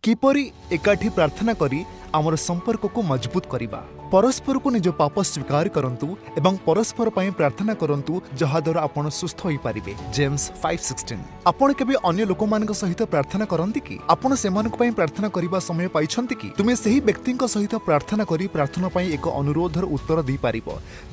କିପରି ଏକାଠି ପ୍ରାର୍ଥନା କରି ଆମର ସମ୍ପର୍କକୁ ମଜବୁତ କରିବା। ପରସ୍ପରକୁ ନିଜ ପାପ ସ୍ୱୀକାର କରନ୍ତୁ ଏବଂ ପରସ୍ପର ପାଇଁ ପ୍ରାର୍ଥନା କରନ୍ତୁ, ଯାହାଦ୍ୱାରା ଆପଣ ସୁସ୍ଥ ହୋଇପାରିବେ। ଜେମ୍ସ 5:16। ଆପଣ କେବେ ଅନ୍ୟ ଲୋକମାନଙ୍କ ସହିତ ପ୍ରାର୍ଥନା କରନ୍ତି କି? ଆପଣ ସେମାନଙ୍କ ପାଇଁ ପ୍ରାର୍ଥନା କରିବା ସମୟ ପାଇଛନ୍ତି କି? ତୁମେ ସେହି ବ୍ୟକ୍ତିଙ୍କ ସହିତ ପ୍ରାର୍ଥନା କରି ପ୍ରାର୍ଥନା ପାଇଁ ଏକ ଅନୁରୋଧର ଉତ୍ତର ଦେଇପାରିବ,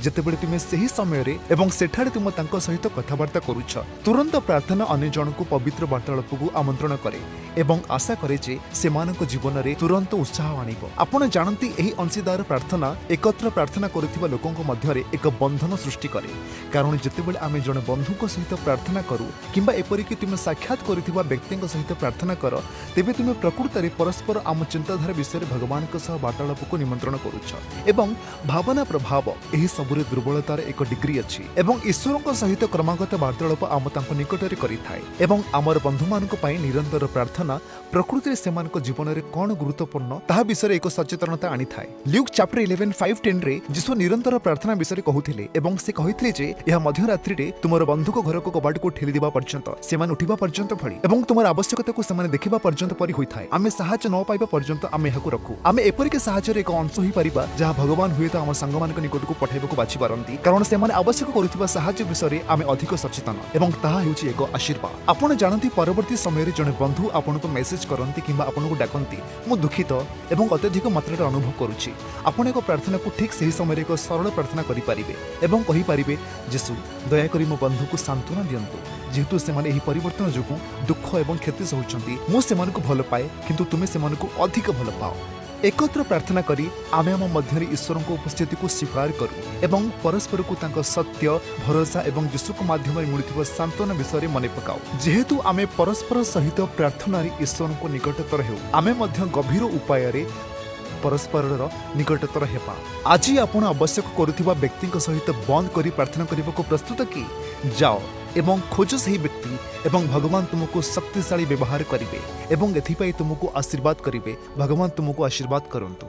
ଯେତେବେଳେ ତୁମେ ସେହି ସମୟରେ ଏବଂ ସେଠାରେ ତୁମେ ତାଙ୍କ ସହିତ କଥାବାର୍ତ୍ତା କରୁଛ। ତୁରନ୍ତ ପ୍ରାର୍ଥନା ଅନ୍ୟ ଜଣକୁ ପବିତ୍ର ବାର୍ତ୍ତାଳାପକୁ ଆମନ୍ତ୍ରଣ କରେ ଏବଂ ଆଶା କରେ ଯେ ସେମାନଙ୍କ ଜୀବନରେ ତୁରନ୍ତ ଉତ୍ସାହ ଆଣିବ। ଆପଣ ଜାଣନ୍ତି, ଏହି ଅଂଶୀଦାର ପ୍ରାର୍ଥନା ଏକତ୍ର ପ୍ରାର୍ଥନା କରୁଥିବା ଲୋକଙ୍କ ମଧ୍ୟରେ ଏକ ବନ୍ଧନ ସୃଷ୍ଟି କରେ, କାରଣ ଯେତେବେଳେ ଆମେ ଜଣେ ବନ୍ଧୁଙ୍କ ସହିତ ପ୍ରାର୍ଥନା କରୁ କିମ୍ବା ଏପରିକି ତୁମେ ସାକ୍ଷାତ କରିଥିବା ବ୍ୟକ୍ତିଙ୍କ ସହିତ ପ୍ରାର୍ଥନା କର, ତେବେ ତୁମେ ପ୍ରକୃତରେ ପରସ୍ପର ଆମ ଚିନ୍ତାଧାରା ବିଷୟରେ ଭଗବାନଙ୍କ ସହ ବାର୍ତ୍ତାଳାପକୁ ନିମନ୍ତ୍ରଣ କରୁଛ। ଏବଂ ଭାବନା ପ୍ରଭାବ ଏହି ସବୁରେ ଦୁର୍ବଳତାର ଏକ ଡିଗ୍ରୀ ଅଛି ଏବଂ ଈଶ୍ୱରଙ୍କ ସହିତ କ୍ରମାଗତ ବାର୍ତ୍ତାଳାପ ଆମ ତାଙ୍କ ନିକଟରେ କରିଥାଏ। ଏବଂ ଆମର ବନ୍ଧୁମାନଙ୍କ ପାଇଁ ନିରନ୍ତର ପ୍ରାର୍ଥନା ପ୍ରକୃତିରେ ସେମାନଙ୍କ ଜୀବନରେ କ'ଣ ଗୁରୁତ୍ୱପୂର୍ଣ୍ଣ, ତାହା ବିଷୟରେ ଏକ ସଚେତନତା ଆଣିଥାଏ। ଲ୍ୟୁକ୍ ଚାପ୍ଟର 11 5:10ରେ ଯୀଶୁ ନିରନ୍ତର ପ୍ରାର୍ଥନା ବିଷୟରେ କହୁଥିଲେ ଏବଂ ସେ କହିଥିଲେ ଯେ ଏହା ମଧ୍ୟରାତ୍ରିରେ ତୁମର ବନ୍ଧୁଙ୍କ ଘରକୁ କବାଟକୁ ଠେଲିଦେବା ପର୍ଯ୍ୟନ୍ତ, ସେମାନେ ଉଠିବା ପର୍ଯ୍ୟନ୍ତ ଭଳି ଏବଂ ତୁମର ଆବଶ୍ୟକତାକୁ ସେମାନେ ଦେଖିବା ପର୍ଯ୍ୟନ୍ତ ପରି ହୋଇଥାଏ। ଆମେ ସାହାଯ୍ୟ ନ ପାଇବା ପର୍ଯ୍ୟନ୍ତ ଆମେ ଏହାକୁ ରଖୁ। ଆମେ ଏପରିକି ସାହାଯ୍ୟର ଏକ ଅଂଶ ହୋଇପାରିବା, ଯାହା ଭଗବାନ ହୁଏତ ଆମ ସାଙ୍ଗମାନଙ୍କ ନିକଟକୁ ପଠାଇବାକୁ ବାଛି ପାରନ୍ତି, କାରଣ ସେମାନେ ଆବଶ୍ୟକ କରୁଥିବା ସାହାଯ୍ୟ ବିଷୟରେ ଆମେ ଅଧିକ ସଚେତନ ଏବଂ ତାହା ହେଉଛି ଏକ ଆଶୀର୍ବାଦ। ଆପଣ ଜାଣନ୍ତି, ପରବର୍ତ୍ତୀ ସମୟରେ ଜଣେ ବନ୍ଧୁ ଆପଣଙ୍କୁ ମେସେଜ କରନ୍ତି କିମ୍ବା ଆପଣଙ୍କୁ ଡାକନ୍ତି, "ମୁଁ ଦୁଃଖିତ ଏବଂ ଅତ୍ୟଧିକ ମାତ୍ରାରେ ଅନୁଭବ କରୁଛି।" ଆପଣ ଏକ ପ୍ରାର୍ଥନାକୁ ଠିକ୍ ସେହି ସମୟରେ ଏକ ସରଳ ପ୍ରାର୍ଥନା କରିପାରିବେ ଏବଂ କହିପାରିବେ, "ଯୀଶୁ, ଦୟାକରି ମୋ ବନ୍ଧୁକୁ ସାନ୍ତ୍ୱନା ଦିଅନ୍ତୁ, ଯେହେତୁ ସେମାନେ ଏହି ପରିବର୍ତ୍ତନ ଯୋଗୁଁ ଦୁଃଖ ଏବଂ କ୍ଷତି ସହୁଛନ୍ତି। ମୁଁ ସେମାନଙ୍କୁ ଭଲ ପାଏ, କିନ୍ତୁ ତୁମେ ସେମାନଙ୍କୁ ଅଧିକ ଭଲ ପାଅ।" ଏକତ୍ର ପ୍ରାର୍ଥନା କରି ଆମେ ଆମ ମଧ୍ୟରେ ଈଶ୍ୱରଙ୍କ ଉପସ୍ଥିତିକୁ ସ୍ୱୀକାର କରୁ ଏବଂ ପରସ୍ପରକୁ ତାଙ୍କ ସତ୍ୟ, ଭରସା ଏବଂ ଯୀଶୁଙ୍କ ମାଧ୍ୟମରେ ମିଳୁଥିବା ସାନ୍ତ୍ୱନା ବିଷୟରେ ମନେ ପକାଉ। ଯେହେତୁ ଆମେ ପରସ୍ପର ସହିତ ପ୍ରାର୍ଥନାରେ ଈଶ୍ୱରଙ୍କୁ ନିକଟତର ହେଉ, ଆମେ ମଧ୍ୟ ଗଭୀର ଉପାୟରେ ପରସ୍ପରର ନିକଟତର ହେବା। ଆଜି ଆପଣ ଆବଶ୍ୟକ କରୁଥିବା ବ୍ୟକ୍ତିଙ୍କ ସହିତ ବନ୍ଦ କରି ପ୍ରାର୍ଥନା କରିବାକୁ ପ୍ରସ୍ତୁତ କି? ଯାଅ ଏବଂ ଖୋଜ ସେହି ବ୍ୟକ୍ତି ଏବଂ ଭଗବାନ ତୁମକୁ ଶକ୍ତିଶାଳୀ ବ୍ୟବହାର କରିବେ ଏବଂ ଏଥିପାଇଁ ତୁମକୁ ଆଶୀର୍ବାଦ କରିବେ। ଭଗବାନ ତୁମକୁ ଆଶୀର୍ବାଦ କରନ୍ତୁ।